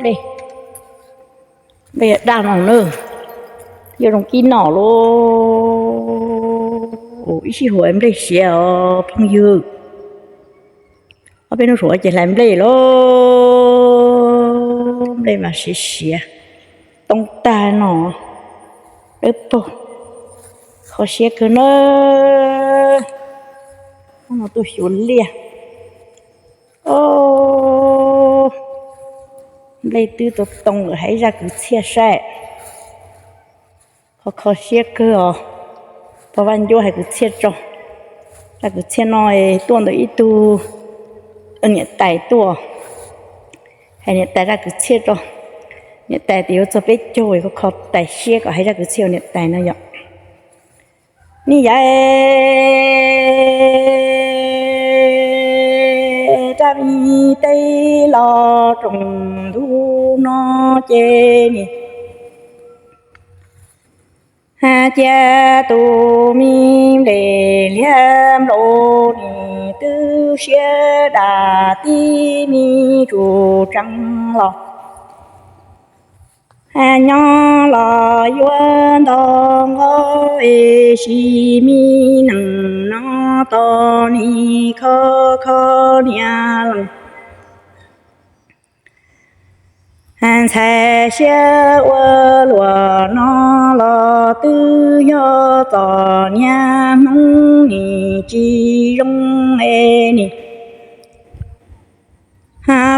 nplej, nplej daj no na, yuav zoo kib noj lauj. Ib sij huam nplej siav os phooj ywg. Ob peb hnub suav ces hlais nplej lauj, nplej mas siav siav, toob tag no, dawb paug, kho siab kawg na. Hnub no tuaj xyuas liaj, o, nplej twb tau too lawm, hais zaj kwv txhiaj saib. Kho kho siab kawg os. Pog Vaj Ncuab hais kwv txhiaj tso. Zaj kwv txhiaj no tuaj ntawm ib tug niam tais tuaj, hais niam tais zaj kwv txhiaj tso. Niam tais tias yuav txog peb caug, kho kho tais siab kom hais zaj kwv txhiaj niam tais no yom. Ni yaiv, rab me teb los tsoom ntug no ces nim, cia tus me nplej liab nplaum nim twb siab dam tib me tsuj tsees los. Nyob los yuav ntau nqaus es sis me nees no tos nim kho kho niam lees. Ntxhais siab ua luam no los twb yog txom nyab Hmoob nim tsis zoo es nim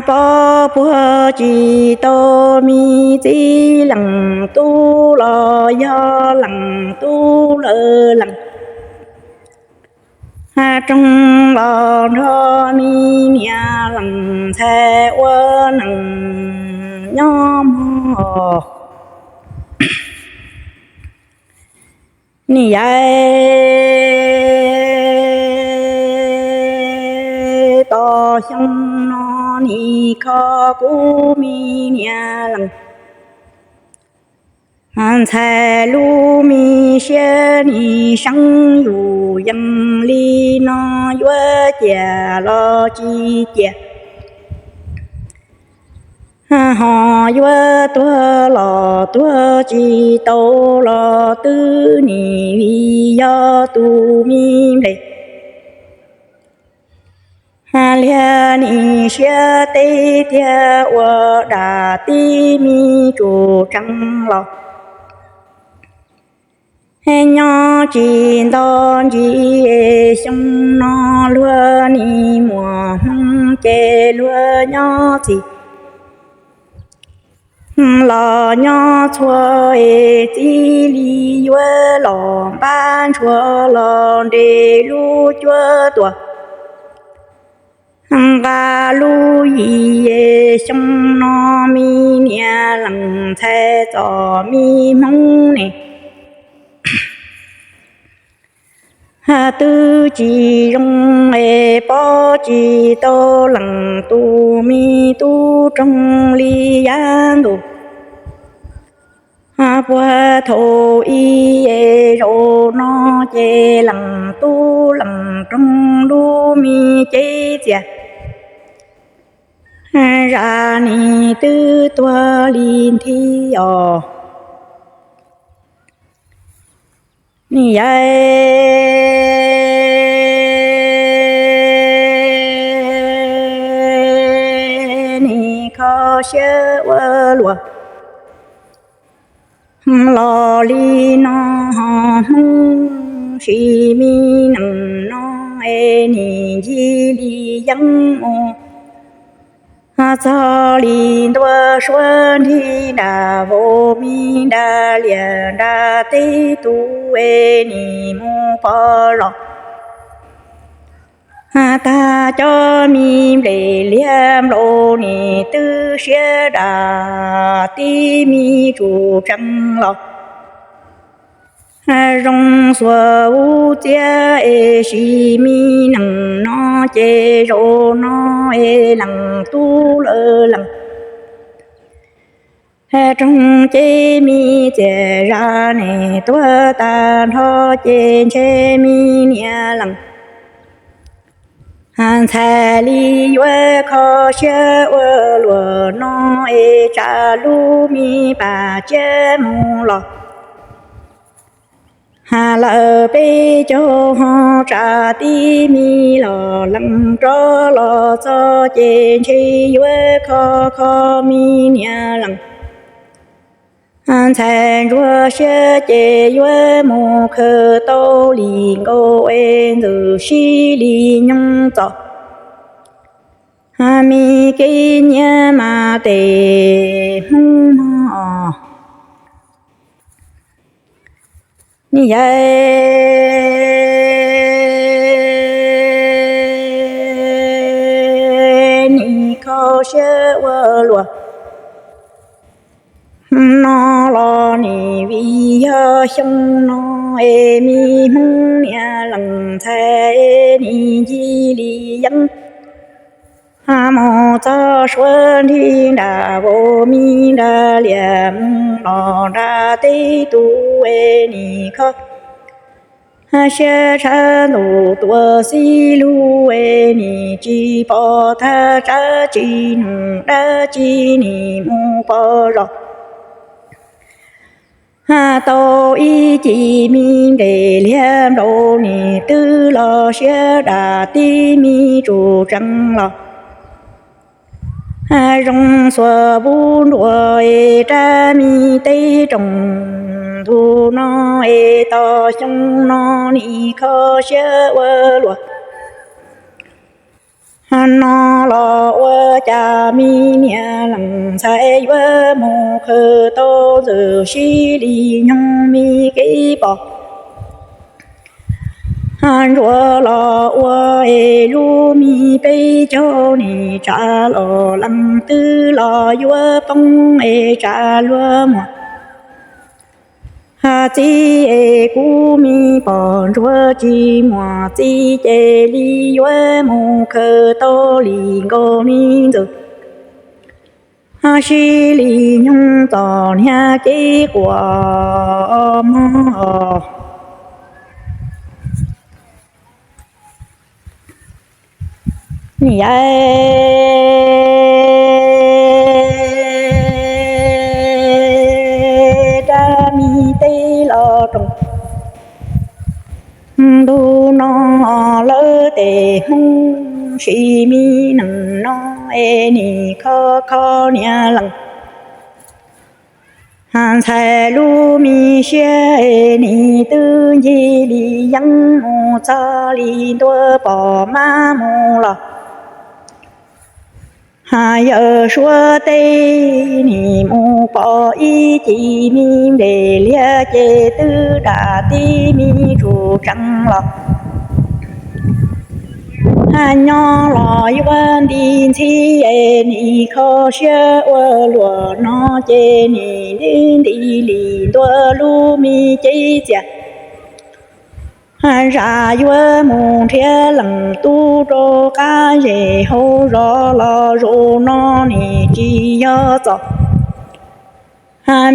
pob puag tsis tau me txiv leej tub los yog leej tub lawv leej. Roog los nrog me niam leej ntxhais ua neej nyob mog. Ni yaiv, tos xyoo no nim kho kuv me niam leej ntxhais lub me siab nim seeb yus yees li no yuav ciam los tsis ciam. Ho yuav tuag los tuag tsis tau los twb nim vim yog tus me nplej. Liag nim siab teb tiag ua dam tib me tsuj tsees los. Nyob tsis nto ntsis xyoo no luag nim muaj hmoo ces luag nyob txhij los nyob txhua es txij li yuav los npab ntshua los nres lub cuab tuaj. Nqa lub yim es xyoo no me niam leej ntxhais txom me hmoob ne twb tsis zoo es pom tsis tau leej tus me tub roog li yav ntuj. Puag thaum ub es zaum no ces leej tub leej roog lub me cev txiaj zaj nim twb tuag li nthi os. Ni yaiv, nim kho siab ua luaj los li no ho hmoob sis me nees no es nim ncig li yeeb mus txog li ntua suab nrig nram vauv me nram liaj nram teb tug es nim mus pom zos. Tag cov me nplej liab nplaum nim twb siab dam tib me tsuj tsees los. Zoo xuas ub txiab es sis me nees no ces zaum no es leej tub lawv leej roog cev me txiaj zaj nim tuag tag nrho ces ntshe me niam leej ntxhais li yuav kho siab ua luaj no es tsa lub me pas tsiab mus los. Has lawm peb caug ho tsa tib me los lees rov los txog ces ntshe yuav kho kho me niam lees. Ntxhais ntsuag siab ces yuav mus khaws tau li nkaus es ntxawm sib li nyoog txom. Me kev nyiam mas tes Hmoob mog. Ni yawg, nim kho siab ua luaj no los nim vim yog xyoo no es me Hmoob niam lees ntxhais nim ncig li yeeb mus txog suav nrig nram vaus me nram liaj mus los nram teb tug es nim kho siab tshaj ntuj tuaj xib lug es nim tsis pom thaj tsam tsis nug dab tsi nim mus pom zos. Tau ib cim me nplej liag nplaum nim twb los siab dam tib me tsum tsees los. Zoo xuas vub nruas es rab me teb roog ntug no es tau xyoo no nim kho siab ua luaj no los ua cas me niam lees ntxhais yuav mus khaws tau ntxawm sib li nyoog me kev pom. Ntsuag los ua es lub me peb caug nim tsa los lees twb los yuav poob es tsa luag muag txib es kuv me pom ntsuag tsis muaj txiv ces li yuav mus khaws tau li nkaus me ntxawm sib li nyoog txom niag kev quaj mog. Ni yawg, rab me teb los roog ntug no lawv tes Hmoob sim me nees no es nim kho kho niam lees ntxhais lub me siab es nim twb ncig li yeeb mus txog li ntua pom mab mus los. Yawm suav teb nim mus pom ib cim me nplej liag ces twb dam tib me tsum tsees los. Nyob los yuav nti ntxhib es nim kho siab ua luaj no ces nim nti nti li ntua lub me cev txias. Zam yuav mus nrhiav leej tub rau qab zes hauv zos los zaum no nim tsis yog txom.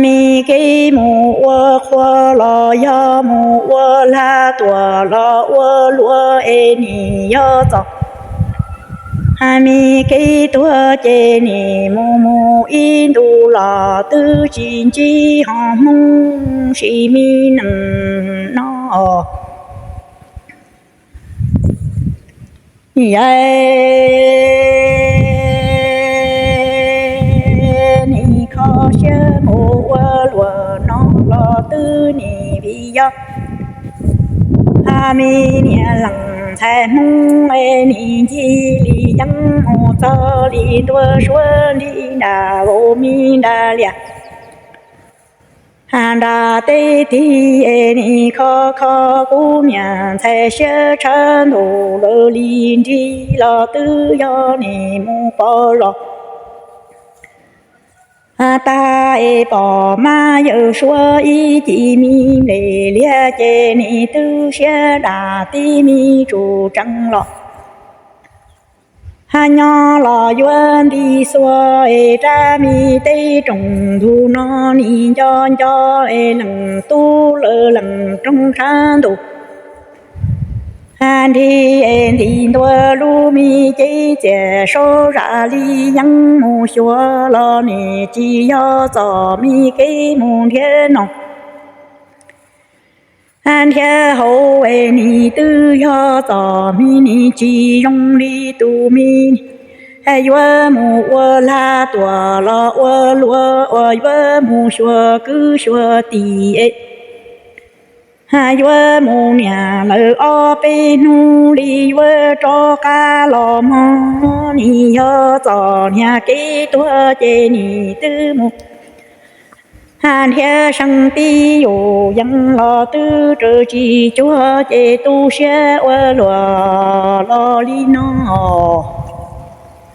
Me kev mus ua qhua los yog mus ua lag tuam los ua luaj es nim yog txom. Me kev tuag ces nim mus mus ib ntus los twb tsis ntsib ho Hmoob sim me nees no. Yawg, nim kho siab mus ua luaj no los twb nim vim yog me niam lees ntxhais Hmoob es nim ncig li yeeb mus txog li ntua suav nrig nram vaus me nram liaj nram teb tig es nim kho kho kuv niam ntxhais siab tshaj ntuj lawm li nrig los twb yog nim mus pom zos. Tag es pom mab yawm suav ib cim me nplej liag ces nim twb siab dam tib me tsum tsees los. Nyob los yuav nti xuas es rab me teb roog ntug no nim nco nco es leej tub lawm leej roog tshaj ntuj. Nrhiav nti ntua lub me cev txias saub zam li yeeb mus xyuas los nim tsis yog txom me kev mus nrhiav no. Nrhiav hauv es nim twb yog txom me nim tsis zoo li tus me, yuav mus ua lag tuam los ua luam uas yuav mus xyuas kwv xyuas tij, yuav mus niam lawv ob peb hnub li yuav rov qab los mog. Nim yog txom niag kev tuag ces nim twb mus nrhiav seeb tib yus yeeb los twb raws tsis cuag ces tu siab ua luam los li no os.